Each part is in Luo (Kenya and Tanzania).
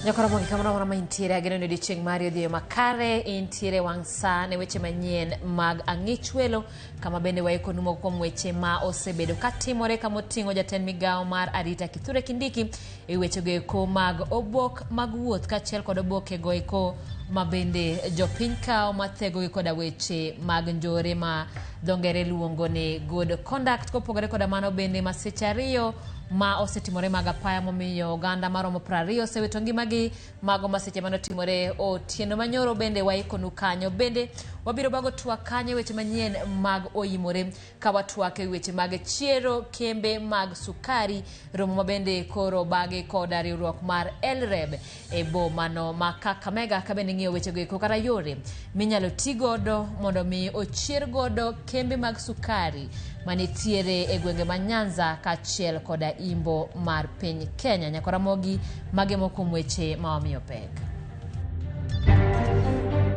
Nyakoromogi kamoro amora ma intiere, ageno ni odiechieng' mari odhi e yo makare. Intiere wang' sa ne weche manyien mag ang'ich welo, kama bende waikonu moko kuom weche ma osebedo katimore, kama oting'o jatend migawo mar arita Kithure Kindiki e wechego eko mag obok mag wuoth kaachiel kod obokego eko ma bende jopiny kawo mathegogi koda weche mag njore ma dho ngere luongo ni good conduct. Kopogore koda mano bende masiche ariyo ma osetimore mag apaya momiyo oganda maromo 20 osewito ngimagi. Mago masiche mane otimore otieno manyoro bende waikonu kanyo. Bende wabiro bago twak kanyo e weche manyien mag oyimore ka watwak e weche mag chiero kembe mag sukari, romo ma bende koro bagi koda riwruok mar LREB e bomano ma Kakamega. Ka bende ng'iyo wechego eko kata yore minyalo ti godo mondo mi ochier godo kembe mag sukari manitiere e gwenge ma Nyanza kaachiel koda imbo mar piny Kenya. Nyakoramogi mage moko kuom weche ma wamiyo pek.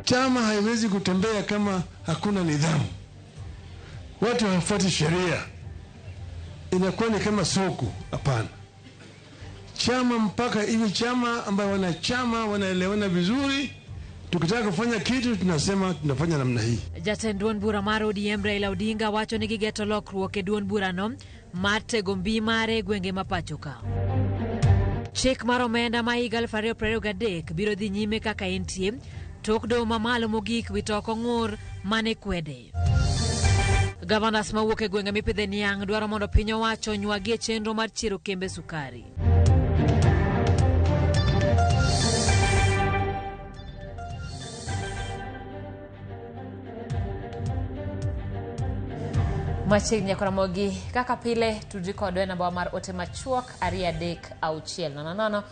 Chama haiwezi kutembea kama hakuna nidhamu, watu hawafuati sheria, inakuwa ni kama soko. Hapana, chama mpaka iwe chama ambayo wanachama wanaelewana vizuri. Tukitaka kufanya kitu tunasema tunafanya namna hii. Jatend duond bura mar ODM Raila Odinga wacho ni gigeto lokruok e duond burano mar tego mbi mare e gwenge ma pacho ka. Chik mar omenda ma higa 2023 biro dhi nyime kaka entie tok doho mamalo mogik wito oko ng'ur mane kwede. Gavanas mawuok e gwenge mipidhe niang' dwaro mondo piny owacho onywagi e chenro mar chiero kembe sukari. Machiegni Nyakoromogi, kaka pile tudri kodwa e nambawa mar ote machuok 23600.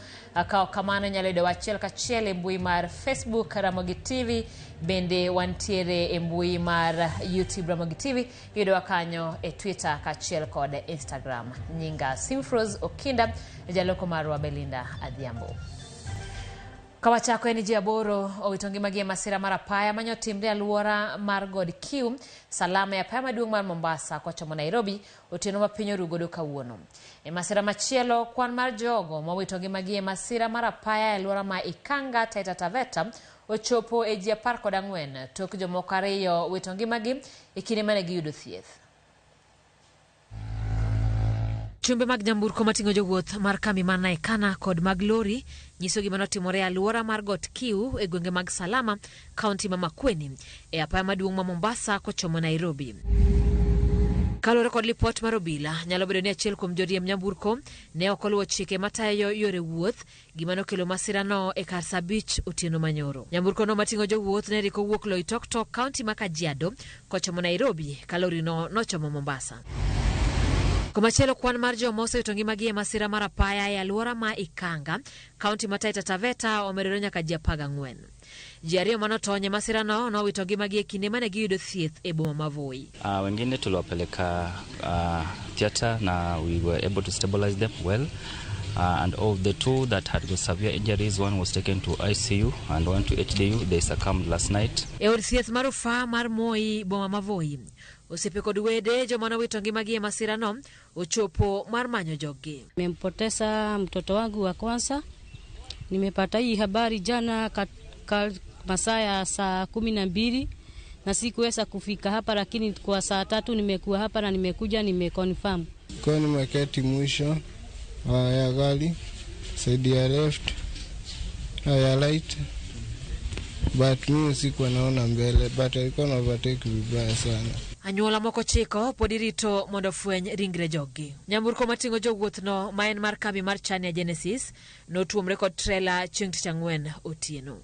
Ka ok kamano inyalo yudowa achiel kachiel e mbui mar Facebook Ramogi TV, bende wantiere e mbui mar YouTube Ramogi TV, yudowa kanyo e Twitter kaachiel kod Instagram. Nyinga Simfros Okinda, jaloko marwa Belinda Adhiambo. Kawachako en ji aboro owito ngimagi e masira mar apaya mane otimre e alwora mar God Kiu, Salama e apaya maduong' mar Mombasa kochomo Nairobi otieno ma piny oru godo kawuono. E masira machielo, kwan mar jogo mowito ngimagi e masira mar apaya e alwora ma Ikanga, Taita Taveta ochopo e ji 14 tok jomoko ariyo wito ngimagi e kinde mane giyudo thieth. Chumbe mag nyamburko mating'o jowuoth mar kambi mar Naekana kod mag lori nyiso gima notimore e alwora mar Got Kiu e gwenge mag Salama, kaunti ma Makueni, e apaya maduong' ma Mombasa kochomo Nairobi. Kaluwore kod lipot mar obila, nyalo bedo ni achiel kuom joriemb nyamburko ne ok oluwo chike matayo yore wuoth, gima nokelo masirano e kar saa 5 otieno manyoro. Nyamburkono mating'o jowuoth ne rik owuok Loitoktok, kaunti ma Kajiado, kochomo Nairobi, ka lorino nochomo Mombasa. Komachielo, kwan mar joma osewito ngimagi e masira mar apaya e alwora ma Ikanga, kaunti ma Taita Taveta omedore nyaka ji 14. Ji ariyo mane otony e masirano nowito ngimagi e kinde mane giyudo thieth e boma ma Voi. Wengine tuliwapeleka theater na we were able to stabilize them well. And of the two that had got severe injuries, one was taken to ICU and one to HDU. They succumbed last night. E od thieth mar rufaa mar Moi, boma ma Voi, osiepe kod wede joma nowito ngimagi e masirano ochopo mar manyo joggi. Nimempoteza mtoto wangu wa kwanza. Nimepata hii habari jana masaa ya saa 12 na sikuweza kufika hapa, lakini kwa saa 3 nimekuwa hapa na nimekuja nimeconfirm. Kwa nimeketi mwisho ya gari side ya left ya right, but mimi sikuwa naona mbele, but alikuwa na overtake vibaya sana. Anyuola moko 9 pod irito mondo ofweny ringre joggi. Nyamburko mating'o jowuothno ma en mar kambi mar Chania Genesis notuomre kod trela chieng' tich ang'wen otieno.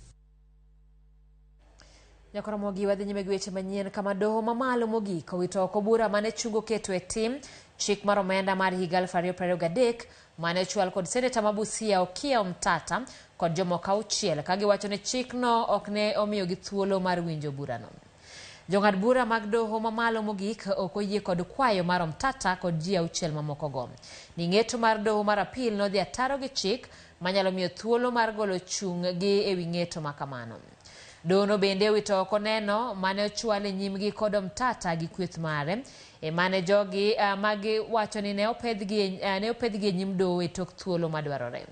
Nyakoromogi wadhi nyime gi weche manyien kama doho mamalo mogik owito oko bura mane chungo keto e tim chik mar omenda mar higa 2023 mane ochwal kod seneta ma Busia Okiya Omtata kod jomoko 6 ka giwacho ni chikno ok ne omiyogi thuolo mar winjo burano. Jong'ad bura mag doho mamalo mogik ok oyie kod kwayo mar Omtata kod ji 6 mamokogo. Ni ng'eto mar doho mar apil nodhi ataro gi chik manyalo miyo thuolo mar golo chung' gi ewi ng'eto ma kamano. Dohono bende owito oko neno mane ochwal e nyimgi kod Omtata gi kweth mare e mane jogi magi wacho ni ne opedhgi e nyim doho e tok thuolo madwarore.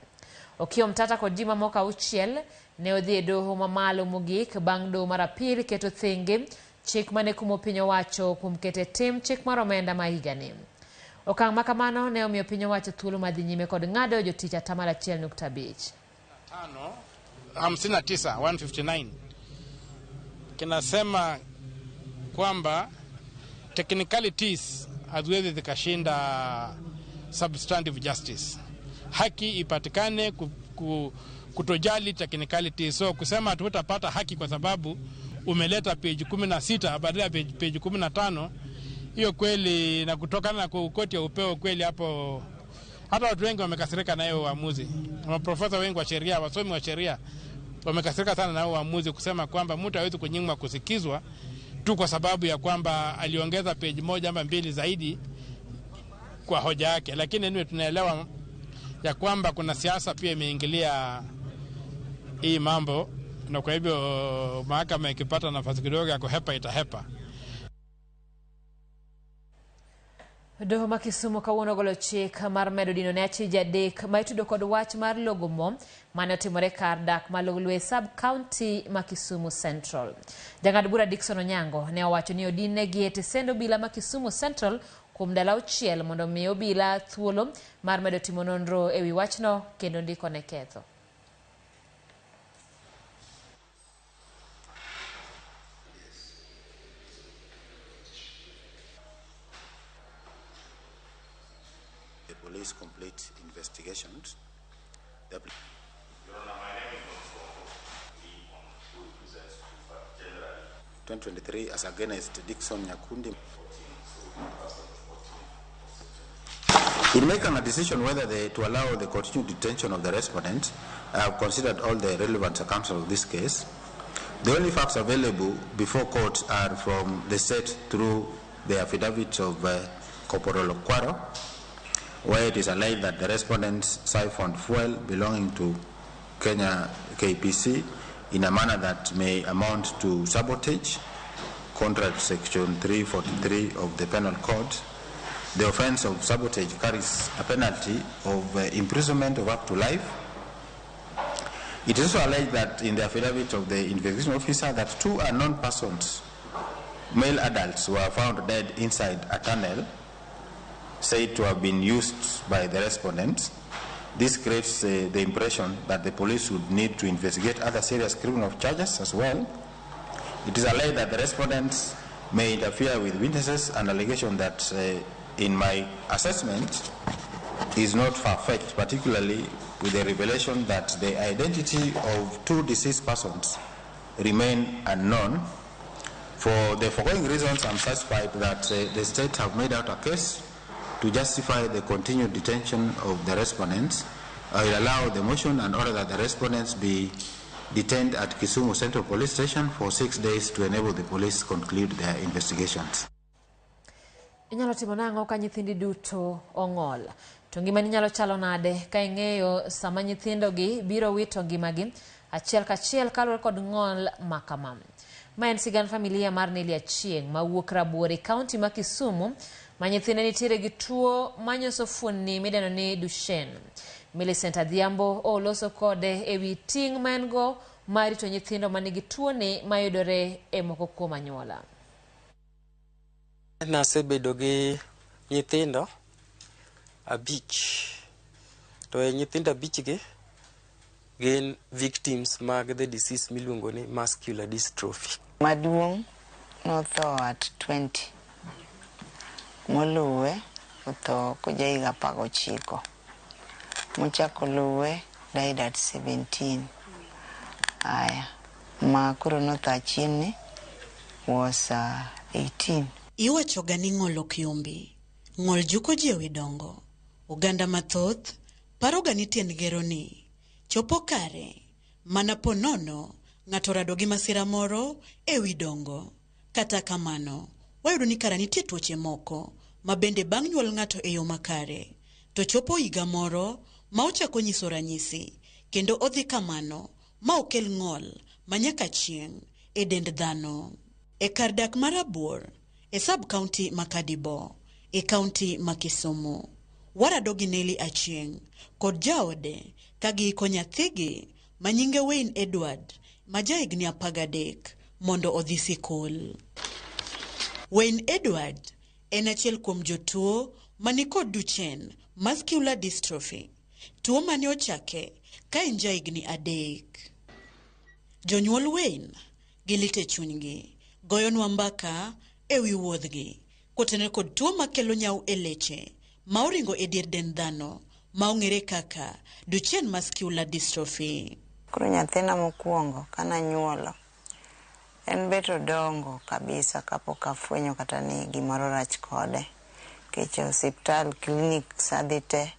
Okiya Omtata kod ji mamoko auchiel ne odhi e doho mamalo mogik bang' doho mar apil keto thenge chik mane kumo piny owacho kuom keto e tim chik mar omenda ma higani. Okang' ma kamano ne omiyo piny owacho thuolo mar dhi nyime kod ng'ado jotich atamalo 1.5. 59 159 kinasema kwamba technicalities haziwezi zikashinda substantive justice. Haki ipatikane kutojali technicalities. So kusema hatutapata haki kwa sababu umeleta page 16 badala ya page 15, hiyo kweli, na kutokana na koti ya upeo kweli hapo hata watu wengi wamekasirika na hiyo uamuzi. Maprofesa wengi wa sheria, wasomi wa sheria wamekasirika sana na uamuzi, kusema kwamba mtu hawezi kunyimwa kusikizwa tu kwa sababu ya kwamba aliongeza page moja ama mbili zaidi kwa hoja yake. Lakini anyway, tunaelewa ya kwamba kuna siasa pia imeingilia hii mambo, na kwa hivyo mahakama ikipata nafasi kidogo ya kuhepa itahepa. Doho ma Kisumu kawuono ogolo chik mar medo dino ne achije adek ma itudo kod wach mar logo mo mane otimore kar dak ma Lolwe sub county ma Kisumu Central. Jang'ad bura Dickson Onyango ne owacho ni odin-negi e tesend obila ma Kisumu Central kuom ndalo auchiel mondo omi obila thuolo mar medo timo nonro ewi wachno kendo ndiko ne ketho. The police complete investigations. The 2023 as against Dickson Nyakundi. In making a decision whether to allow the continued detention of the respondent, I have considered all the relevant circumstances of this case. The only facts available before court are from the state through the affidavit of Corporal Okwaro, where it is alleged that the respondents siphoned fuel belonging to Kenya KPC in a manner that may amount to sabotage, contrary to Section 343 of the Penal Code. The offense of sabotage carries a penalty of imprisonment of up to life. It is also alleged that in the affidavit of the investigation officer that two unknown persons, male adults, were found dead inside a tunnel said to have been used by the respondents. This creates the impression that the police would need to investigate other serious criminal charges as well. It is alleged that the respondents may interfere with witnesses, an allegation that, in my assessment, is not far-fetched, particularly with the revelation that the identity of two deceased persons remain unknown. For the foregoing reasons, I'm satisfied that the state have made out a case to justify the continued detention of the respondents. I will allow the motion and order that the respondents be detained at Kisumu Central Police Station for 6 days to enable the police conclude their investigations. Inyalo timo nang'o ka nyithindi duto ong'ol? To ngimani nyalo chalo nade ka ing'eyo sama nyithindogi biro wito ngimagi achiel kachiel kaluwore kod ng'ol ma kama? Ma en sigand familia mar Nelly Achieng' mawuok Rabuor e kaunti ma Kisumu ma nyithinde nitiere gi tuo manyoso fuonni midendo ni Duchenne. Millicent Adhiambo oloso kode ewi ting' ma en go mar rito nyithindo manigi tuoni mayudore e moko kuom anyuola. Nasebedo gi nyithindo abich, to e nyithindo abich gi gin victims mag the disease miluongo ni muscular dystrophy. Maduong' notho at 20, moluwe otho koja higa 19, mochako luwe died at 17. Aya, ma koro notho achien ni was 18. Iwachoga ni ng'ol ok yombi. Ng'ol juko ji ewi dongo. Oganda mathoth paroga ni tiend gero ni chopo kare mana po nono ng'ato orado gi masira moro ewi dongo. Kata kamano, wayudo ni kara nitie tuoche moko ma bende bang' nyuol ng'ato e yo makare to chopo higa moro ma ochako nyiso ranyisi kendo odhi kamano ma okel ng'ol ma nyaka chieng' e dend dhano. E kar dak mar Rabuor e sub county ma Kadibo e kaunti ma Kisumu. Warado gi Nelly Achieng' kod jaode ka giiko nyathigi ma nyinge Wayne Edward ma jahigni 13 mondo odhi sikul. Wayne Edward en achiel kuom jotuo manikod Duchenne muscular dystrophy, tuo mane ochake ka en jahigni 3. Jonyuol Wayne gi lit e chunygi goyonwa mbaka e wi wuodhgi kotenore kod tuo makelo nyaw e leche ma oringo e dier dend dhano ma ong'ere kaka Duchenne muscular dystrophy. Koro nyathina mokwongo kananyuolo, en bet odongo kabisa kapok afwenyo kata ni gimoro rach kode. Nikech e osiptal klinik sadhi te,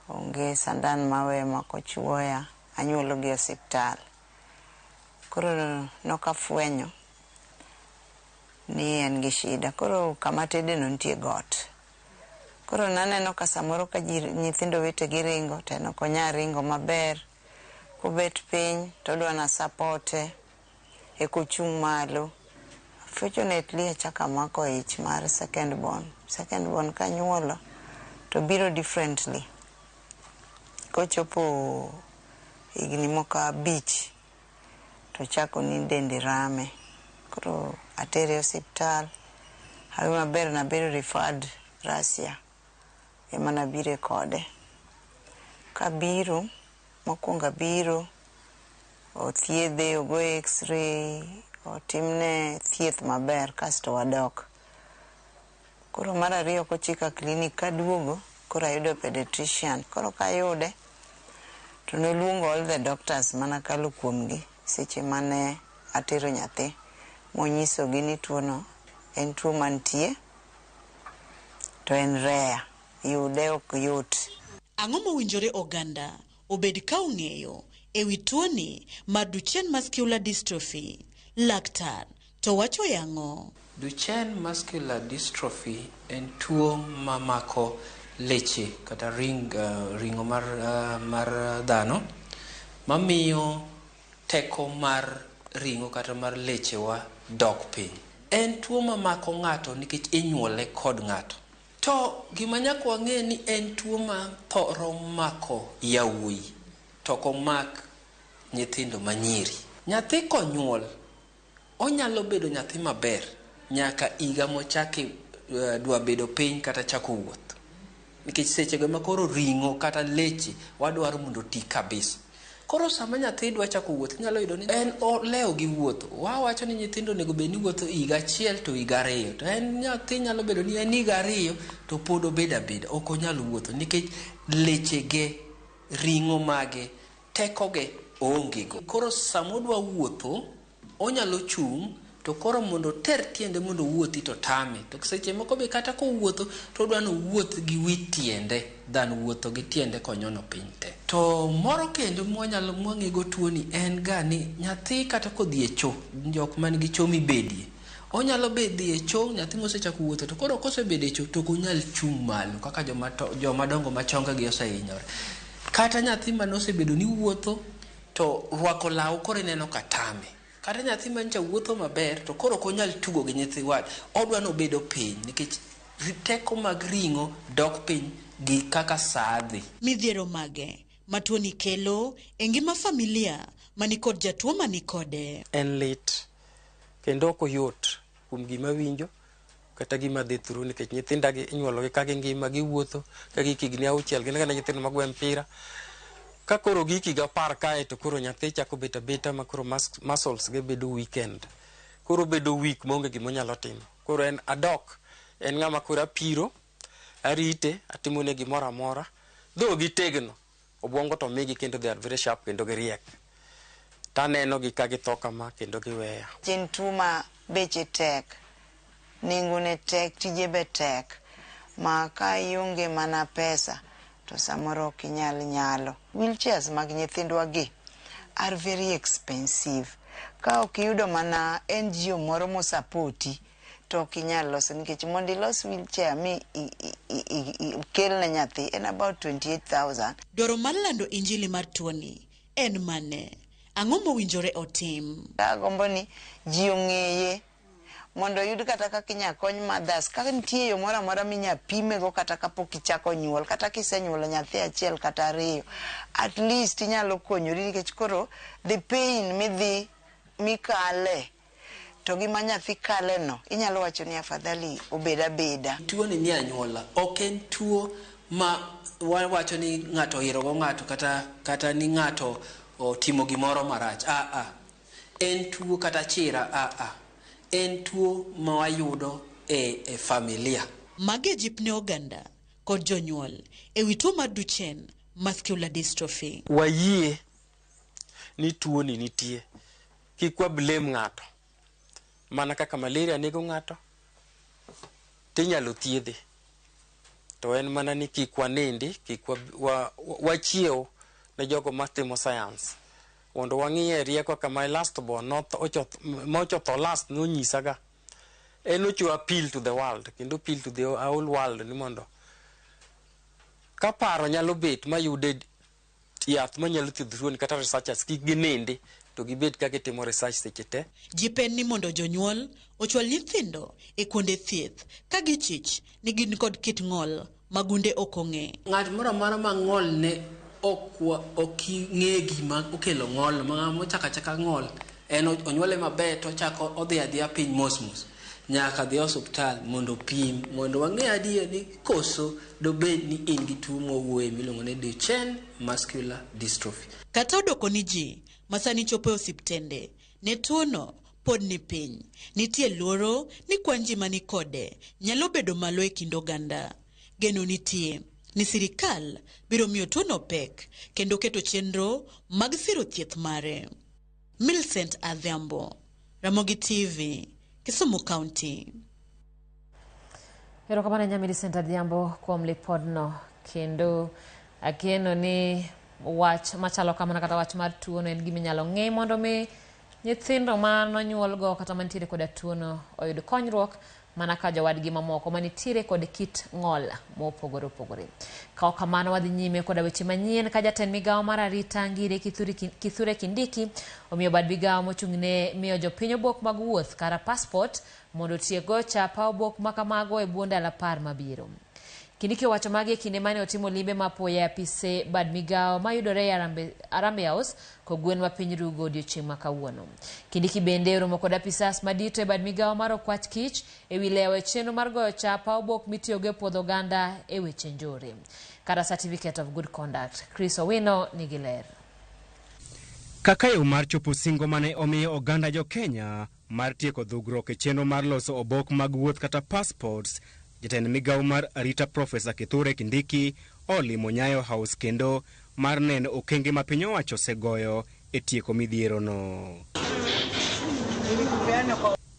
onge sandan mawe makochuoya, anyuolo gi osiptal. Koro nokafwenyo ni en gi shida. Koro kama tede no nitie got. Koro naneno ka samoro ka ji nyithindo wetegi ringo to en ok onyal ringo maber. Kobet piny to odwa na sapote eka ochung' malo. Fortunately achako amako ich mar second born. Second born kanyuolo to biro differently. Kochopo higni moko 5 to chako ni dende rame. Koro atere osiptal. Hawi maber nabedo referred Russia ema nabire kode. Kabiro, mokwongo abiro, othiedhe, ogoye x-ray, otimne thieth maber kasto wadok. Koro mar ariyo kochika klinik kaduogo, koro ayudo pediatrician. Koro kayude, to noluongo all the doctors manakalo kuomgi seche mane atero nyathi. Monyisogi ni tuo no en tuo mantie to en rare, yude ok yot. Ang'o mowinjore oganda obed ka ong'eyo e wi tuoni mar Duchenne muscular dystrophy? Laktar to wacho yang'o? Duchenne muscular dystrophy en tuo mamako leche kata ring'o mar dhano mamiyo teko mar ring'o kata mar lechewa dok piny. En tuo mamako ng'ato nikech inyuole kod ng'ato. To gima nyaka wang'e ni en tuo ma thoro mako yawuoyi to ok omak nyithindo manyiri. Nyathi konyuol onyalo bedo nyathi maber nyaka higa mochake dwa bedo piny kata chako wuoth. Nikech sechego ema koro ring'o kata leche wadwaro mondo oti kabisa. Koro sama nyathi dwa chako wuoth inyalo yudo ni en olewo gi wuotho. Wawacho ni nyithindo onego bed ni wuotho higa 1 to higa 2. To en nyathi nyalo bedo ni en higa 2 to pod obedo abeda, ok onyal wuotho nikech lechege, ring'o mage, tekoge oonge go. Koro sama odwa wuotho, onyalo chung' to koro mondo oter tiende mondo owuothi to tame. To seche moko be kata kowuotho to odwa ni owuoth gi wi tiende than wuotho gi tiende konyono piny te. To moro kendo mwanyalo mwang'ego tuoni en ga ni nyathi kata kodhi e cho, jok man gi cho mibedie, onyalo dhi e cho, nyathi mosechako wuotho to koro kosebedo e cho to ok onyal chung' malo kaka joma dongo ma chongegi osehinyore. Kata nyathi manosebedo ni wuotho to rwako law koro ineno ka tame. Kata nyathi mancha wuotho maber to koro ok onyal tugo gi nyithi wad, odwa ni obedo piny nikech teko mag ring'o dok piny gi kaka saa dhi. Midhiero mage ma tuoni kelo e ngima familia manikod jatuo manikode? En lit kendo ok oyot kuom gima winjo kata gima dhi through nikech nyithinda gi inyuolo gi ka gingima, giwuotho ka gik higni 6 gin kata nyithindo magoyo mpira. Ka koro gik higa 10 kae to koro nyathi chako bet abeta ma koro muscles ge bedo weakened. Koro bedo weak maonge gima onyalo timo. Koro en adok, en ng'ama koro apiro, arite, atimone gimoro amora. Though gitegno, obwongo to migi kendo they are very sharp kendo giriek. Taneno gi ka githo kama kendo giweya. En tuo ma beche tek, nengone tek, tije be tek, ma ka ionge mana pesa to samoro ok inyal nyalo. Wheelchairs mag nyithindwa gi are very expensive. Ka ok iyudo mana NGO moro mosapoti to ok inyal loso nikech mondo ilos wheelchair mi ikel ne nyathi en about 28,000. Dwaro mar lando injili mar tuoni en mane? Ang'o mowinjore otim? Agombo ni ji ong'eye Mondo oyud kata kaka inya kony mothers, ka nitie yo moro amora minya pimego kata kapok ichako nyuol, kata kisenyuolo nyathi achiel kata ariyo, at least inyalo konyori nikech koro the pain midhi mikale to gi ma nyathi kale no, inyalo wacho ni afadhali obed abeda. Tuo ni nie anyuola, ok en tuo ma wawacho ni ng'ato oirogo ng'ato kata ni ng'ato otimo gimoro marach. A en tuo kata chira a en tuo ma wayudo e familia. Magi jip ne oganda kod jonyuol ewi tuo mar Duchenne muscular dystrophy. Wayie ni tuo ni nitie. Kik wa blame ng'ato. Mana kaka malaria nego ng'ato, tinyalo thiedhe. To en mana ni kik wanindi, kik wachiew ne jogo matimo science. Mondo wang'iye rieko kaka my last born mochotho last nonyisaga. En ochiwo appeal to the world, kendo appeal to the whole world ni mondo ka paro nyalo bet mayude yath manyalo thiedho tuoni kata researchers kik ginindi to gibed ka gitimo research seche te. Jip en ni mondo jonyuol ochwal nyithindo e kuonde thieth ka gichich ni gin kod kit ng'ol ma gunde ok ong'e. Ng'at moro amora ma ng'ol ne ok ng'e gima okelo ng'ol, ma mochako achaka ng'ol, en onyuole maber to ochako odhi adhiya piny mos mos. Nyaka dhi osuptal mondo opim, mondo wang'e adier ni koso dobed ni in gi tuo mowuoye miluongo ni Duchenne muscular dystrophy. Kata odoko ni ji ma sani chopo e osiptende ne tuono pod ni piny, nitie luoro ni kwan ji mani kode nyalo bedo malo e kind oganda. Geno nitie ni sirikal biro miyo tuono pek kendo keto chenro mag siro thieth mare. Millicent Adhiambo, Ramogi TV, Kisumu County. Erokamano ahinya Millicent Adhiambo kuom lipodno, kendo ageno ni wach machalo kamano kata wach mar tuono en gima inyalo ng'i mondo mi nyithindo manonyuolgo kata mantiere koda tuono oyud konyruok mana ka jowadgi mamoko manitiere kod kit ng'ol mopogore opogore. Ka ok kamano wadhi nyime koda weche manyien ka jatend migawo mar arita ngire Kithure Kindiki omiyo bad migawo mochung'ne miyo jopiny obok mag wuoth kara passport mondo otiekgo chapa obok makamago e bwo ndalo 10 mabiro. Kindiki owacho magi e kinde mane otimo limbe mapoya e apise bad migawo mayudore e Harambee House kogwen ma piny Rugo odiochieng' ma kawuono. Kindiki bende oromo kod apisas madito e bad migawo mar okwach kich ewi lewo e chenro mar goyo chapa obok mitiyogo e puodho oganda e weche njore. Kata Certificate of Good Conduct. Chris Owino nigi ler. Kaka yo mar chopo singo mane omiyo oganda jo Kenya mar tieko dhugruok e chenro mar loso obok mag wuoth kata passports, jatend migawo mar arita Profesa Kithure Kindiki olimo Nyayo House kendo mar neno okenge ma piny owacho osegoyo e tieko midhierono.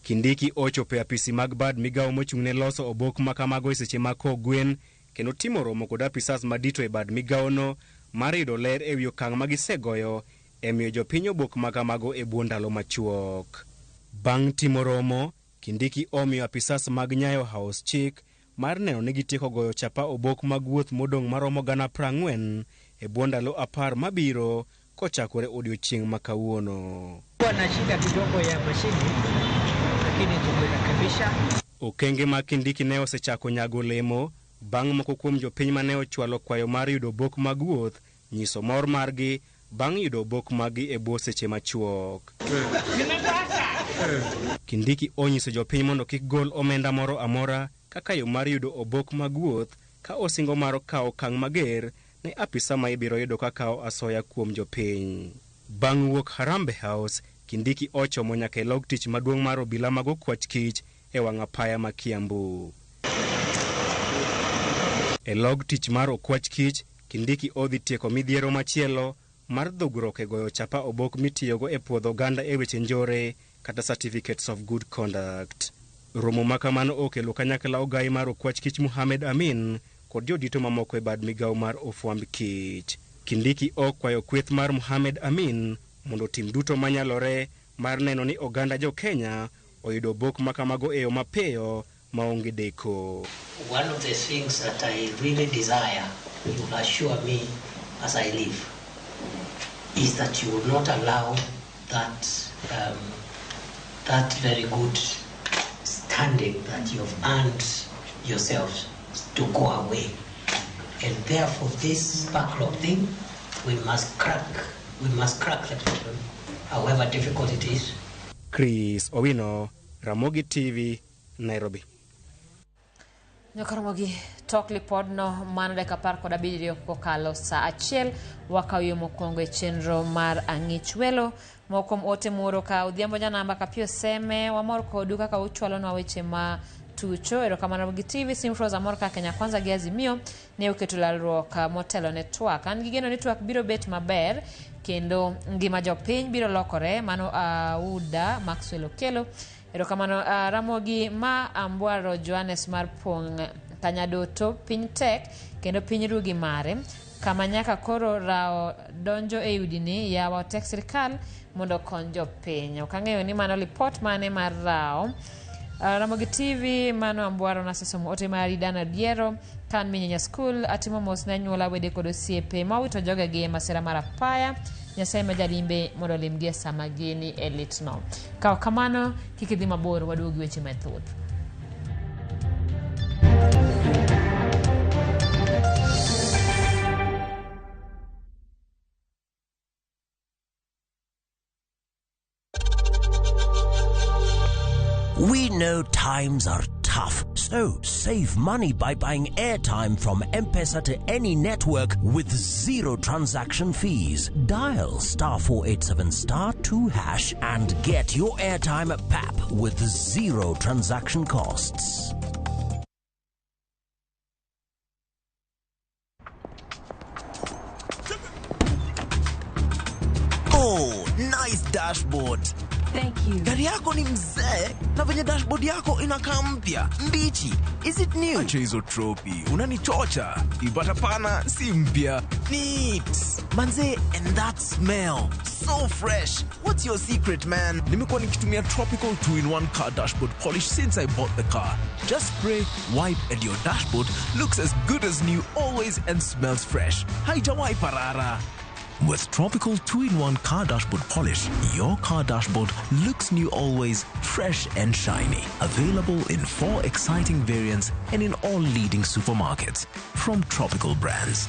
Kindiki ochopo e apisi mag bad migawo mochung'ne loso obok ma kamago e seche mag kogwen kendo timo romo kod apisas madito e bad migawono mar yudo ler ewi okang' ma gisegoyo e miyo jopiny obok ma kamago e bwo ndalo machuok. Bang' timo romo, Kindiki omiyo apisas mag Nyayo House chik mar neno ni gitieko goyo chapa obok mag wuoth modong' maromo 40,000 e bwo ndalo 10 mabiro kochakore odiochieng' ma kawuono. Na shida kidogo ya mashini lakini tumerekebisha. Okenge ma Kindiki ne osechako nyago olemo bang' moko kuom jopiny mane ochwalo kwayo mar yudo obok mag wuoth nyiso mor margi bang' yudo obok maggi e bwo seche machuok. Kindiki onyiso jopiny mondo kik gol omenda moro amora kaka yo mar yudo obok mag wuoth ka osingo mar kawo okang' mager ne apisa ma ibiro yudo ka kawo asoya kuom jopiny. Bang' wuok Harambee House, Kindiki ochomo nyaka e log tich maduong' mar obila mag okwach kich e wang' apaya ma Kiambu. E log tich mar okwach kich, Kindiki odhi tieko midhiero machielo mar dhugruok e goyo chapa obok mitiyogo e puodho oganda e weche njore kata Certificates of Good Conduct. Romo ma kamano okelo kanyakla ogai mar okwach kich Mohamed Amin kod jodito mamoko e bad migawo mar ofwamb kich. Kindiki okwayo kweth mar Mohamed Amin mondo otim duto manyalore mar neno ni oganda jo Kenya oyudo obok ma kamago e yo mapiyo maonge deko. One of the things that I really desire, you will assure me as I leave, is that you will not allow that very good standing that you've earned yourselves to go away. And therefore this backlog thing, we must crack the problem, however difficult it is. Chris Owino, Ramogi TV, Nairobi. Nyakaramogi tok lipodno mano dakika 17 kokalo saa 1 wakaw yo mokwongo e chenro mar ang'ich welo. Moko kuom ote muoro ka Odhiambo Janamba Kapio Seme, wamor kodu kaka uchwalonwa weche ma tucho. Erokamano Ramogi TV. Simfros amor ka Kenya Kwanza gi Azimio ne oketo lalruok motelo ne twak. An gi geno ni twak biro bet maber kendo ngima jopiny biro lokore. Mano Auda Maxwell Okelo. Erokamano Ramogi ma Ambwaro Johannes mar Pong' Kanyadoto, piny tek kendo piny rugi mare kama nyaka koro rao donjo e udini yawa tek sirikal mondo okony jopiny. Ok ang'eyo ni mano lipot mane mar rao. Ramogi TV, mano Ambwaro nasesomo ote mari. Dana Diero kan Minyanya School, atimo mos ne anyuola, wede kod osiepe mawito jogegi e masira mar apaya. Nyasaye ma jalimbe mondo olimgi e sama gini e litno. Kaw kamano, kik idhi mabor, waduogo gi weche mathoth. We know times are tough, so save money by buying airtime from M-Pesa to any network with zero transaction fees. Dial *487*2# and get your airtime at PAP with zero transaction costs. Oh, nice dashboard. Thank you. Gari yako ni mzee na venye dashboard yako inakaa mpya, mbichi. Is it new? Acha hizo tropi, unanichocha. Ipata pana si mpya. Neat. Manze, and that smell. So fresh. What's your secret, man? Nimekuwa nikitumia Tropical 2-in-1 car dashboard polish since I bought the car. Just spray, wipe and your dashboard looks as good as new always and smells fresh. Haijawai parara. With Tropical 2-in-1 car dashboard polish, your car dashboard looks new always, fresh and shiny. Available in 4 exciting variants and in all leading supermarkets. From Tropical Brands.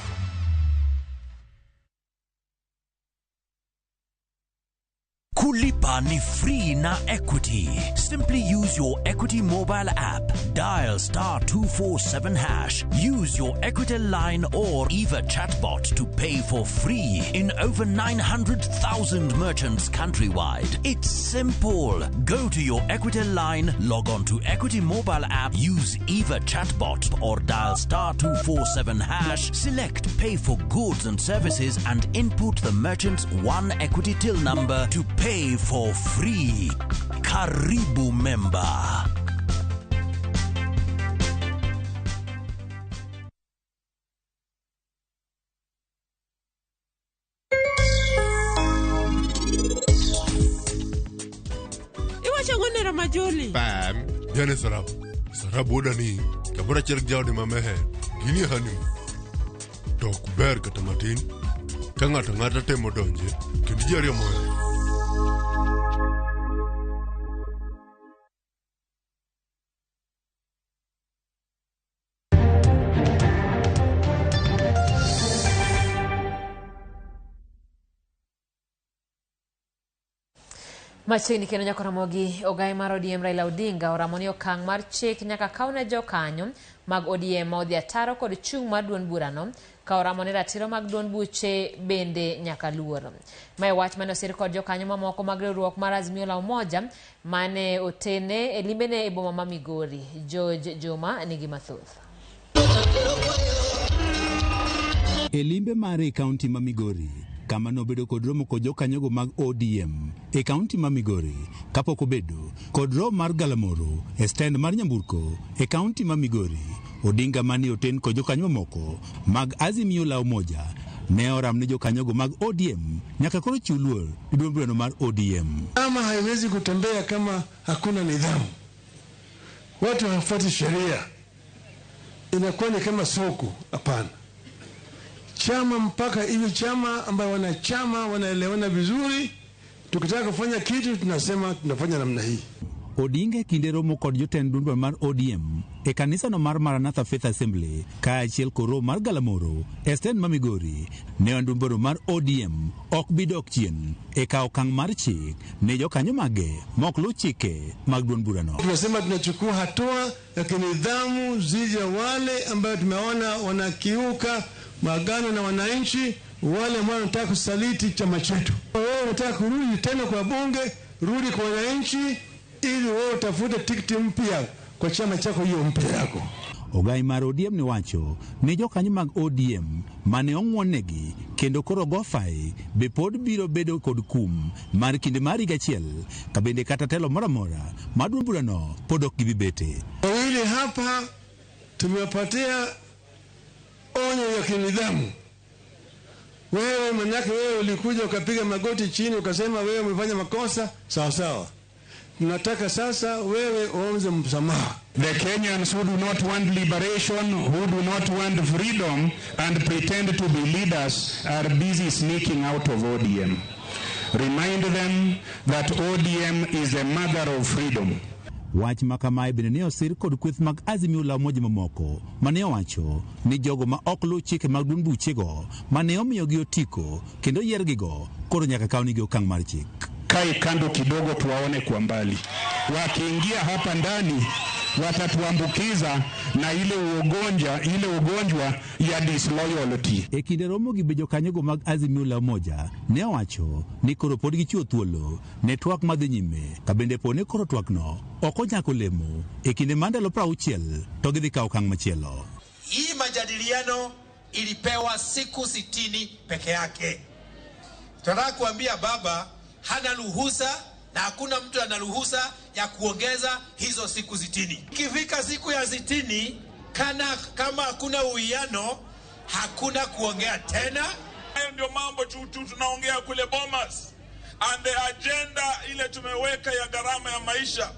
Kulipa ni free na Equity. Simply use your Equity mobile app. Dial *247#. Use your Equity line or Eva chatbot to pay for free in over 900,000 merchants countrywide. It's simple. Go to your Equity line, log on to Equity mobile app, use Eva chatbot or dial *247#, select pay for goods and services and input the merchant's one Equity till number to pay for free. Karibu member. Iwacho ngonero majoli. Bam. Jane sarab. Sarab wuoda ni kamoro achiel gi jaode ma Meher ginie honeymoon. To ok ber kata matin ka ng'ato ang'ata temo donje kind ji ariyo mohere. Machiegni kendo nyaka Ramogi, ogai mar ODM Raila Odinga oramo ni okang' mar chik nyaka kaw ne jokanyo mag ODM ma odhi ataro kod chung' mar duond burano ka oramo ni ratiro mag duond buche bende nyaka luor. Mae wach mane osir kod jokanyo mamoko mag riwruok mar Azimio la Umoja mane otene e limbene e boma ma Migori. George Juma nigi mathoth. E limbe mare e kaunti ma Migori, kama nobedo kod romo kod jokanyogo mag ODM e kaunti ma Migori, kapok obedo kod romo mar Galamoro e stand mar Nyamburko e kaunti ma Migori, Odinga mane oten kod jokanyo mamoko mag Azimio la Umoja ne oram ne jokanyogo mag ODM nyaka koro chiw luor ne duond burano mar ODM. Chama haiwezi kutembea kama hakuna nidhamu. Watu hawafuati sheria, inakuwa ni kama soko. Hapana. Chama mpaka iwe chama ambayo wanachama wanaelewana vizuri. Tukitaka kufanya kitu tunasema tunafanya namna hii. Odinga e kinde romo kod jotend duond bura mar ODM e kanisano mar Maranatha Faith Assembly kaachiel kod romo mar Galamoro e stend ma Migori ne duond bura mar ODM ok bi dok chien e kawo okang' mar chik ne jokanyo mage ma ok luw chike mag duond burano. Tunasema tunachukua hatua ya kinidhamu dhidi ya wale ambayo tumeona wanakiuka maagano na wananchi, wale ambao wanataka kusaliti chama chetu. Wewe unataka kurudi tena kwa bunge, rudi kwa wananchi ili wewe utafute tikiti mpya kwa chama chako hiyo mpya yako. Ogai mar ODM ne wacho ni jokanyo mag ODM mane ong'wonnegi kendo koro go fai be pod biro bedo kod kum mar kinde mar higa achiel ka bende kata telo moro amora mar duond burano pod ok gibi bete. Wawili hapa tumewapatia onyo ya kinidhamu. Wewe manake wewe ulikuja ukapiga magoti chini ukasema wewe umefanya makosa, sawa sawa. Tunataka sasa wewe uombe msamaha. The Kenyans who do not want liberation, who do not want freedom and pretend to be leaders are busy sneaking out of ODM. Remind them that ODM is the mother of freedom. Wach ma kamae bende ne osir kod kweth mag Azimio la Umoja mamoko mane owacho ni jogo ma ok luw chike mag duond buchego mane omiyogi otiko kendo yiergigo koro nyaka kawnigi okang' mar chik. Kae kando kidogo tuwaone kwa mbali. Wakiingia hapa ndani watatuambukiza na ile ugonjwa ya disloyalty. E kinde romo gi be jokanyogo mag Azimio la Umoja ne owacho ni koro pod gichiwo thuolo ne twak madhi nyime ka bende po ni koro twakno ok onyako olemo e kinde mar ndalo 60 to gidhi kawo okang' machielo. Hii majadiliano ilipewa siku 60 peke yake. Tunataka kuambia baba hana ruhusa na hakuna mtu ana ruhusa ya kuongeza hizo siku 60. Ikifika siku ya 60, kama hakuna uwiano, hakuna kuongea tena. Hayo ndio mambo tunaongea kule Bomas. And the agenda ile tumeweka ya gharama ya maisha,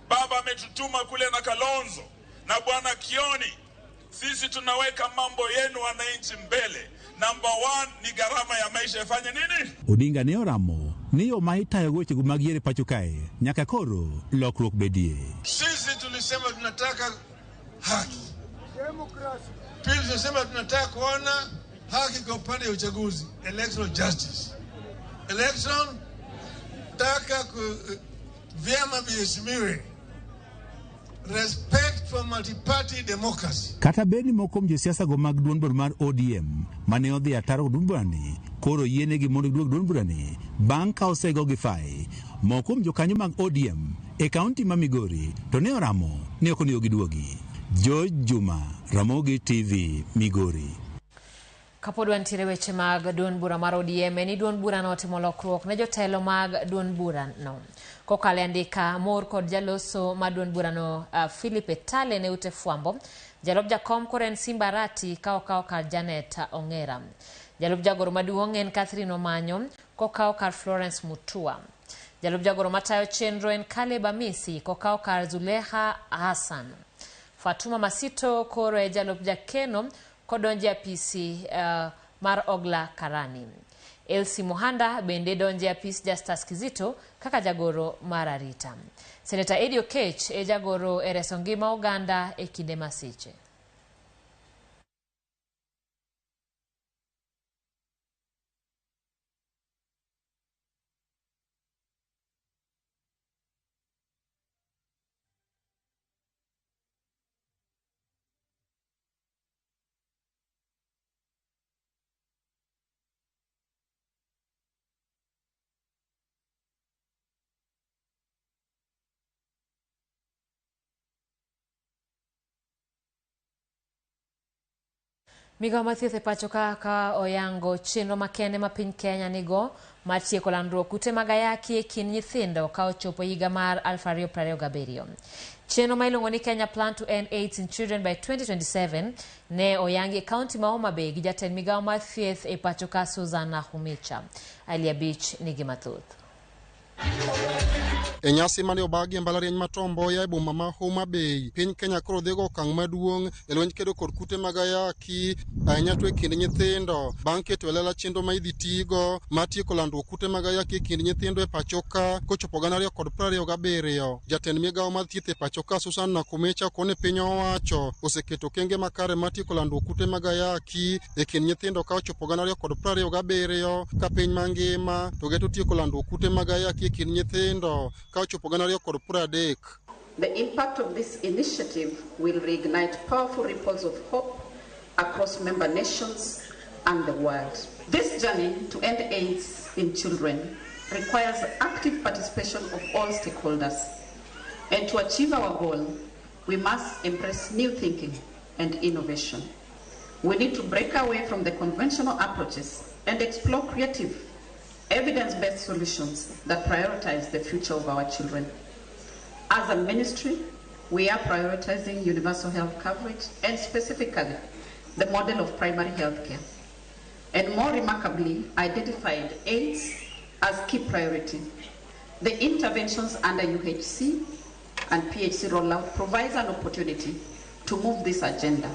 baba ametutuma kule na Kalonzo na bwana Kioni. Sisi tunaweka mambo yenu wananchi mbele. Number 1 ni gharama ya maisha ifanye nini? Odinga ne oramo ni yo ma itayo wechego mag yiero e pacho kae nyaka koro lokruok bedie. Sisi tulisema tunataka haki. Demokrasi. Pili tulisema tunataka kuona haki kwa upande wa uchaguzi, electoral justice. Election taka vyama viheshimiwe. Respect for multi-party democracy. Kata bed ni moko kuom josiasa go mag duond bura mar ODM mane odhi ataro duond burani koro yienegi mondo giduog duond burani bang' ka osegogi fai. Moko kuom jokanyo mag ODM e kaunti ma Migori to ne oramo ni ok onego giduogi. George Juma, Ramogi TV, Migori. Kapod wantiere weche mag duond bura mar ODM en ni duond burano otimo lokruok ne jotelo mag duond burano. Kokalo e andika mor kod jaloso mar duond burano Philip Etale ne ute fwambo. Jalup jakom koro en Simba Arati ka okawo kar Janet Ong'era. Jalup jagoro maduong' en Catherine Omanyo kokawo kar Florence Mutua. Jalup jagoro matayo chenro en Caleb Amisi kokawo kar Zuleha Hassan. Fatuma Masito koro e jalup jakeno kodonje apisi mar Ogla Karani. Elsie Mohanda bende donje apis Justus Kizito kaka jagoro mar arita. Seneta Eddie Okech e jagoro e reso ngima oganda e kinde masiche. Migawo mar thieth e pacho ka oyango chenro makende ma piny Kenya nigo mar tieko landruok kute mag ayaki e kind nyithindo ka ochopo higa mar 2027. Chenro ma iluongo ni Kenya Plan to End AIDS in Children by 2027 ne oyangi e kaunti ma Homa Bay gi jatend migawo mar thieth e pacho ka Susan Nakhumicha. Ali Abich nigi mathoth. E nyasi mane obagi e mbalariany ma Tom Mboya e boma ma Homa Bay, piny Kenya koro dhi go okang' maduong' e lweny kedo kod kute mag ayaki ahinya to e kind nyithindo bang' keto e lela chenro ma idhi tigo mar tieko landruok kute mag ayaki e kind nyithindo e pacho ka kochopo 2027. Jatend migawo mar thieth e pacho ka Susan Nakhumicha okone piny owacho oseketo okenge makare mar tieko landruok kute mag ayaki e kind nyithindo ka ochopo 2027 ka piny mangima to geto tieko landruok kute mag ayaki e kind nyithindo ka ochopo 2030. The impact of this initiative will reignite powerful ripples of hope across member nations and the world. This journey to end AIDS in children requires active participation of all stakeholders. And to achieve our goal, we must embrace new thinking and innovation. We need to break away from the conventional approaches and explore creative, evidence-based solutions that prioritize the future of our children. As a ministry, we are prioritizing universal health coverage and specifically the model of primary health care, and more remarkably, identified AIDS as key priority. The interventions under UHC and PHC rollout provides an opportunity to move this agenda,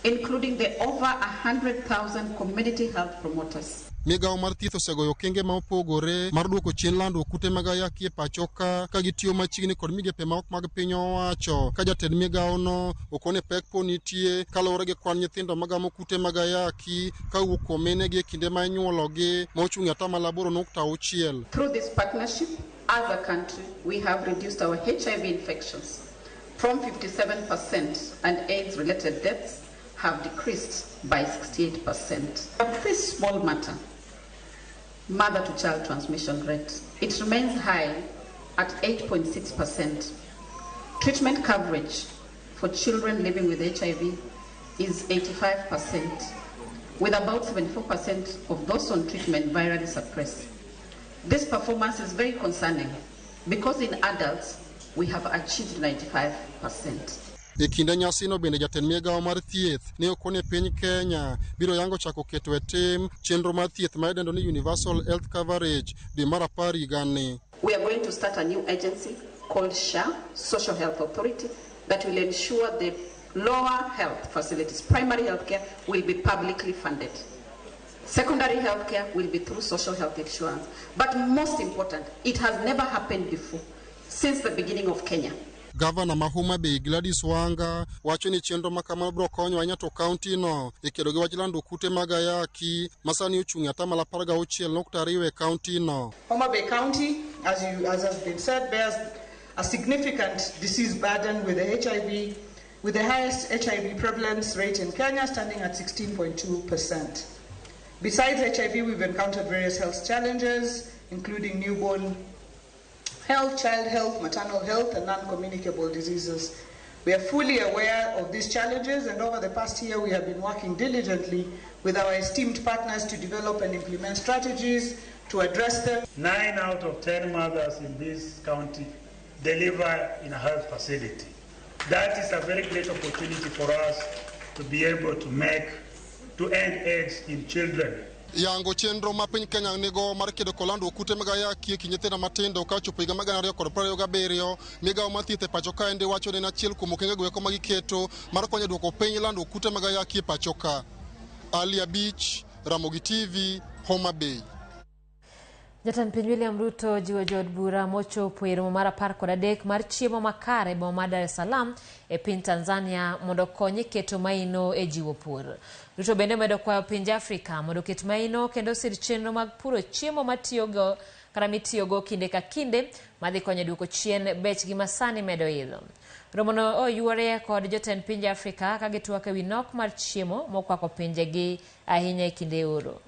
including the over 100,000 community health promoters. Migawo mar thieth osegoyo okenge ma opogore mar duoko chien landruok kute mag ayaki e pacho ka ka gitiyo machiegni kod migepe ma ok mag piny owacho ka jatend migawono okone pek po nitie kaluwore gi kwan nyithindo magamo kute mag ayaki kawuok kuom minegi e kinde ma inyuologi ma ochung' e atamalo 8.6. Through this partnership, as a country, we have reduced our HIV infections from 57% and AIDS-related deaths have decreased by 68%. But this small matter, mother-to-child transmission rate, it remains high at 8.6%. Treatment coverage for children living with HIV is 85%, with about 74% of those on treatment virally suppressed. This performance is very concerning because in adults, we have achieved 95%. E kinde nyasino bende jatend migawo mar thieth ne okone piny Kenya biro yango chako keto e tim chenro mar thieth ma idendo ni Universal Health Coverage dwe mar apar higani. We are going to start a new agency called SHA, Social Health Authority, that will ensure the lower health facilities, primary health care, will be publicly funded. Secondary health care will be through social health insurance. But most important, it has never happened before since the beginning of Kenya. Gavana ma Homa Bay Gladys Wanga wacho ni chenro ma kamano biro konyo ahinya to kaunti no e kedo gi wach lando kute mag ayaki ma sani ochung' e atamalo 16.2 e kaunti no. Homa Bay County, as has been said, bears a significant disease burden with the HIV, with the highest HIV prevalence rate in Kenya standing at 16.2%. Besides HIV, we've encountered various health challenges, including newborn health, child health, maternal health, and non-communicable diseases. We are fully aware of these challenges, and over the past year, we have been working diligently with our esteemed partners to develop and implement strategies to address them. 9 out of 10 mothers in this county deliver in a health facility. That is a very great opportunity for us to be able to end AIDS in children. Yango chenro ma piny Kenya nigo mar kedo kod landruok kute mag ayaki e kind nyithindo matindo ka ochopo higa mar 2027, migawo mar thieth e pacho kaendi wacho ni en achiel kuom okenge go eko ma giketo mar konyo e duoko piny landruok kute mag ayaki e pacho ka. Ali Abich, Ramogi TV, Homa Bay. Jatend piny William Ruto jiwo jood bura mochopo e romo mar 13 mar chiemo makare e boma mar Dar es Salaam e piny Tanzania mondo okony e keto maino e jiwo pur. Ruto bende omedo kwayo pinje Afrika mondo oket maino kendo osir chenro mag puro chiemo matiyogo kata mitiyogo kinde ka kinde madhi konyo e duoko chien bech gima sani medo idho. Romono oyuore kod jotend pinje Afrika ka gitwak ewi nok mar chiemo mokwako pinjegi ahinya e kinde oro.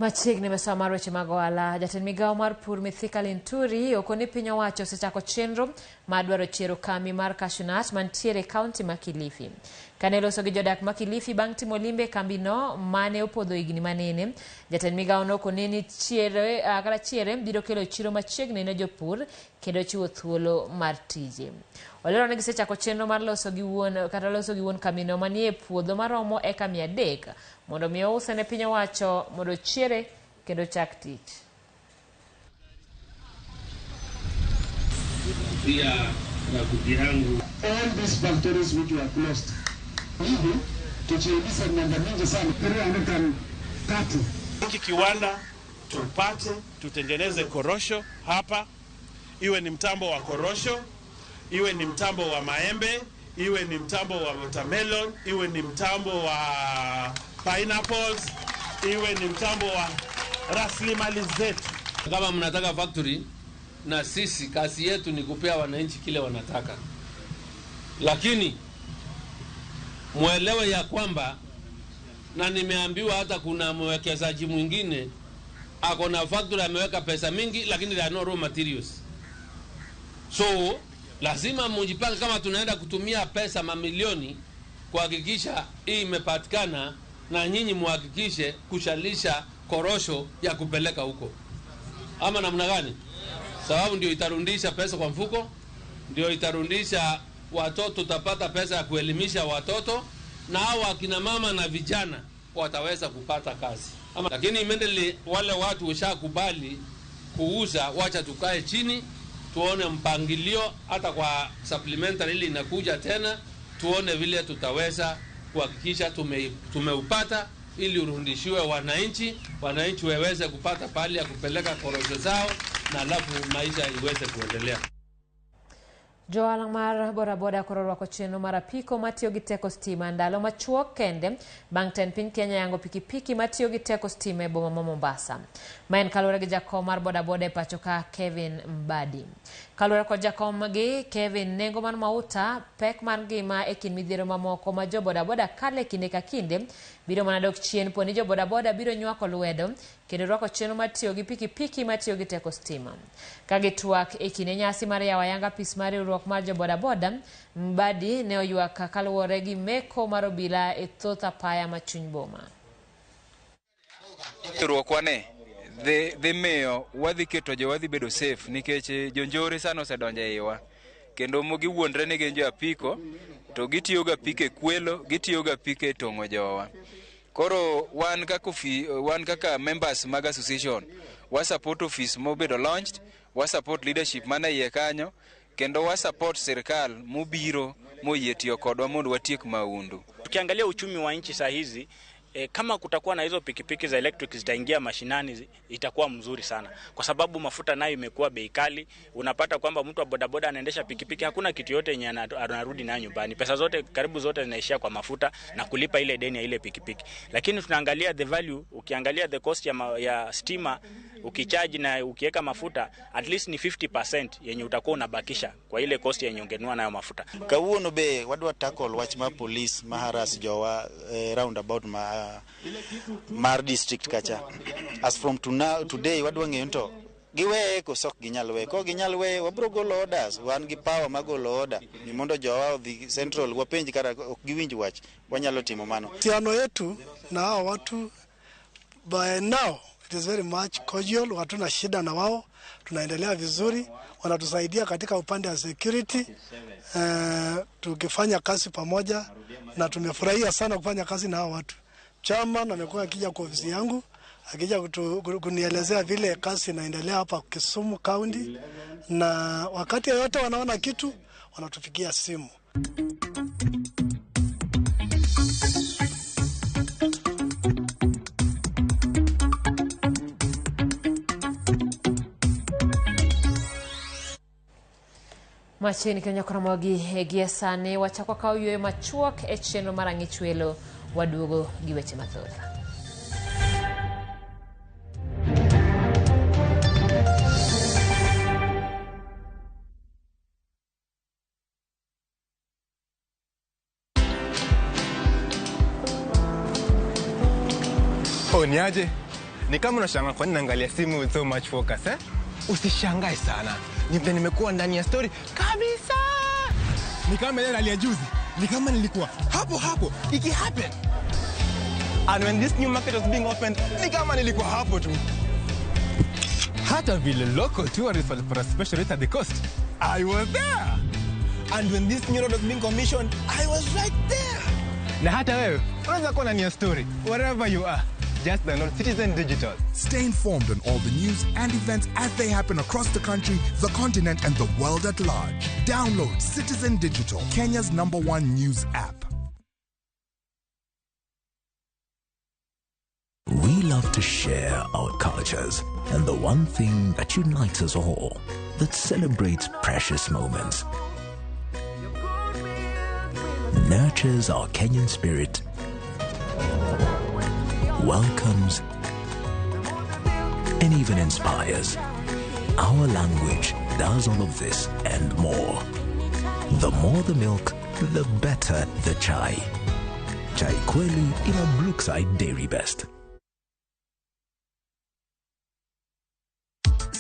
Machiegni mesawa mar weche mag ohala, jatend migawo mar pur Mithika Linturi okoni piny owacho osechako chenro mar dwaro chiero kambi mar cashew nut mantiere e kaunti ma Kilifi. Kane loso gi jodak ma Kilifi bang' timo limbe e kambino mane opodho higni manene, jatend migawo nokoni ni chiere, kata chiere biro kelo chiro machiegni ne jopur kendo chiwo thuolo mar tije. Olero ni gisechako chenro mar loso gi wuon kata loso gi wuon kambino manie puodho maromo eka 300 mondo mi ouse ne piny owacho mondo chiere kendo chak tich. Pia rafiki yangu all these factories which were closed hivi tuchiingiza miaka mingi sana 330 hiki kiwanda tupate tutengeneze korosho hapa, iwe ni mtambo wa korosho, iwe ni mtambo wa maembe, iwe ni mtambo wa watermelon, iwe ni mtambo wa pineapples, iwe ni mtambo wa rasilimali zetu. Kama mnataka factory, na sisi kazi yetu ni kupea wananchi kile wanataka, lakini muelewe ya kwamba, na nimeambiwa hata kuna mwekezaji mwingine ako na factory ameweka pesa mingi, lakini there are no raw materials. So lazima mujipange kama tunaenda kutumia pesa mamilioni kuhakikisha hii imepatikana, na nyinyi muhakikishe kushalisha korosho ya kupeleka huko, ama namna gani? Sababu ndio itarudisha pesa kwa mfuko, ndio itarudisha watoto, tutapata pesa ya kuelimisha watoto, na hao akina mama na vijana wataweza kupata kazi. Ama, lakini immediately wale watu ushakubali kuuza, wacha tukae chini tuone mpangilio, hata kwa supplementary ile inakuja tena, tuone vile tutaweza kuhakikisha tumeupata ili urudishiwe wananchi, wananchi waweze kupata pahali ya kupeleka korosho zao, na alafu maisha iweze kuendelea. Johala mar bodaboda koro orwako chenro mar apiko matiyo gi teko stima ndalo machuok kende bang' tend piny Kenya yango pikipiki matiyo gi teko stima e boma ma Mombasa. Ma en kaluwore gi jakom mar bodaboda e pacho ka Kevin Mbadi. Kaluwore kod jakom gi Kevin, nengo mar mauta, pek mar ngima e kind midhiero mamoko ma jo bodaboda kale kinde ka kinde biro mana dok chien po ni jo bodaboda biro nywako lwedo kendo rwako chenro mar tiyo gi pikipiki matiyo gi teko stima. Ka gitwak e kinde nyasi mar yawo ayanga apis mar riwruok mar jo bodaboda, Mbadi ne oywak kaluwore gi meko mar obila e thoth apaya ma chuny boma. Riwruokwa ne dhi miyo wadhi keto jowa dhi bedo safe nikech jonjore sana osedonjo e iwa, kendo giwuondre ni gin jo apiko to gitiyo ga apiko e kwelo, gitiyo ga apiko e tong'o jowa. Koro wan kaka members mag association wa support office mobedo launched, wa support leadership mana iye kanyo, kendo wa support sirikal mobiro moyie tiyo kodwa mondo watiek maundu. Tukiangalia uchumi wa nchi saa hizi, kama kutakuwa na hizo pikipiki za electric zitaingia mashinani, itakuwa mzuri sana, kwa sababu mafuta nayo imekuwa bei kali. Unapata kwamba mtu wa bodaboda anaendesha pikipiki, hakuna kitu yote yenye anarudi nayo nyumbani, pesa zote karibu zote zinaishia kwa mafuta na kulipa ile deni ya ile pikipiki. Lakini tunaangalia the value, ukiangalia the cost ya stima ukicharge na ukiweka mafuta, at least ni 50% yenye utakuwa unabakisha kwa ile cost yenye ungenunua nayo mafuta. Kawuono be wadwa tackle wach ma police ma harass jowa roundabout ma mar district kacha. As from today wadwa ng'eyo to giweye koso ok ginyal weye. Kok ginyal weye wabro golo orders, wan gi power mar golo order ni mondo jowa odhi central wapenj kara ok giwinj wach, wanyalo timo mano. Uhusiano yetu na hao watu by now it is very much cordial, hatuna shida na wao, tunaendelea vizuri, wanatusaidia katika upande wa security, tukifanya kazi pamoja, na tumefurahia sana kufanya kazi na hao watu. Chairman amekuwa akija kwa ofisi yangu, akija kunielezea vile kazi inaendelea hapa Kisumu County, na wakati yote wanaona kitu wanatupigia simu. Machiegni kendo nyakoromogi gie sani wachako kawo yueyo machuok e chenro mar Ang'ich Welo, waduogo gi weche mathoth. Oh, niaje? Ni kama unashangaa kwa nini naangalia simu with so much focus, eh? Usishangae sana. Ni vile nimekuwa ndani ya story kabisa. Ni kama ile rally ya juzi. Ni kama nilikuwa hapo hapo iki happen. And when this new market was being opened, ni kama nilikuwa hapo tu. Hata vile local tourists walipata special rate at the coast, I was there. And when this new road was being commissioned, I was right there. Na hata wewe unaweza kuwa ndani ya story wherever you are. Just download Citizen Digital. Stay informed on all the news and events as they happen across the country, the continent, and the world at large. Download Citizen Digital, Kenya's #1 news app. We love to share our cultures and the one thing that unites us all, that celebrates precious moments, nurtures our Kenyan spirit, welcomes, and even inspires. Our language does all of this and more. The more the milk, the better the chai. Chai Kweli in a Brookside Dairy Best.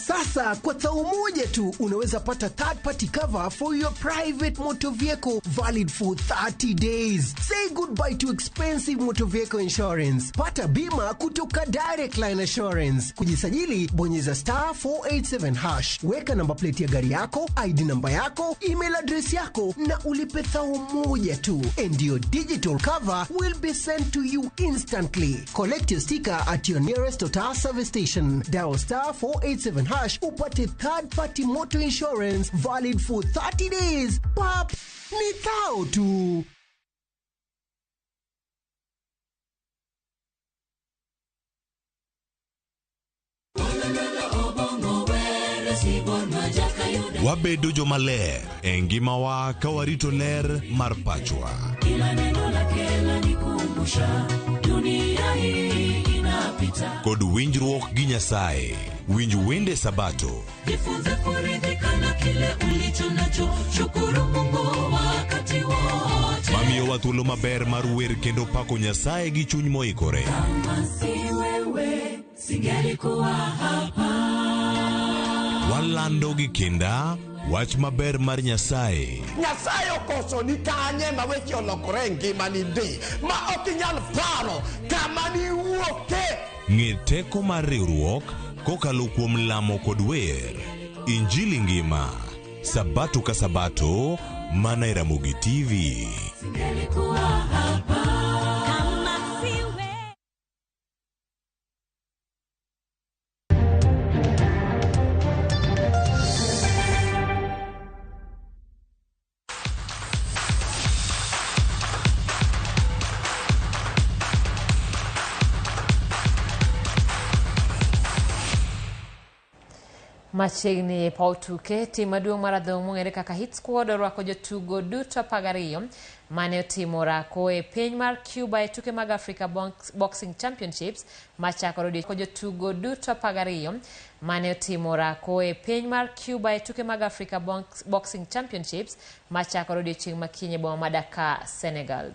Sasa kwa tao moja tu unaweza pata third party cover for your private motor vehicle valid for 30 days. Say goodbye to expensive motor vehicle insurance. Pata bima kutoka Direct Line Assurance. Kujisajili, bonyeza *487#. Weka namba plate ya gari yako, ID namba yako, email address yako na ulipe thao moja tu. And your digital cover will be sent to you instantly. Collect your sticker at your nearest Total service station. Dial *487# upate third party motor insurance valid for 30 days. Pap, ni thao tu. Wabedo jomaler e ngimawa ka warito ler mar pachwa. Kila neno lake lanikumbusha dunia hii inapita. Kod winjruok gi Nyasaye. Winj wende Sabato. Jifunze kuridhika na kile ulicho nacho, shukuru Mungu wakati wote. Mamiyowa thuolo maber mar wer kendo pako Nyasaye gi chuny moikore. Kama si wewe singelikuwa hapa. Walando gi kinda wach maber mar Nyasaye. Nyasaye okoso ni kanye ma weche olokore e ngimani ndi ma ok inyal paro kama niwuoke. Ng'e teko mar riwruok kokalo kuom lamo kod wer. Injili ngima Sabato ka Sabato mana e Ramogi TV. Singelikuwa hapa kama si wewe. Machiegni paw tuke, tim maduong' mar adhong' mong'ere kaka Hit Squad orwako jotugo duto 12 mane otimo orako e piny mar Cuba e tuke mag Africa Boxing Championships machakore jotugo duto 12 mane otimo orako e piny mar Cuba e tuke mag Africa Boxing Championships machakore odiechieng' ma kiny e boma ma Dakar, Senegal.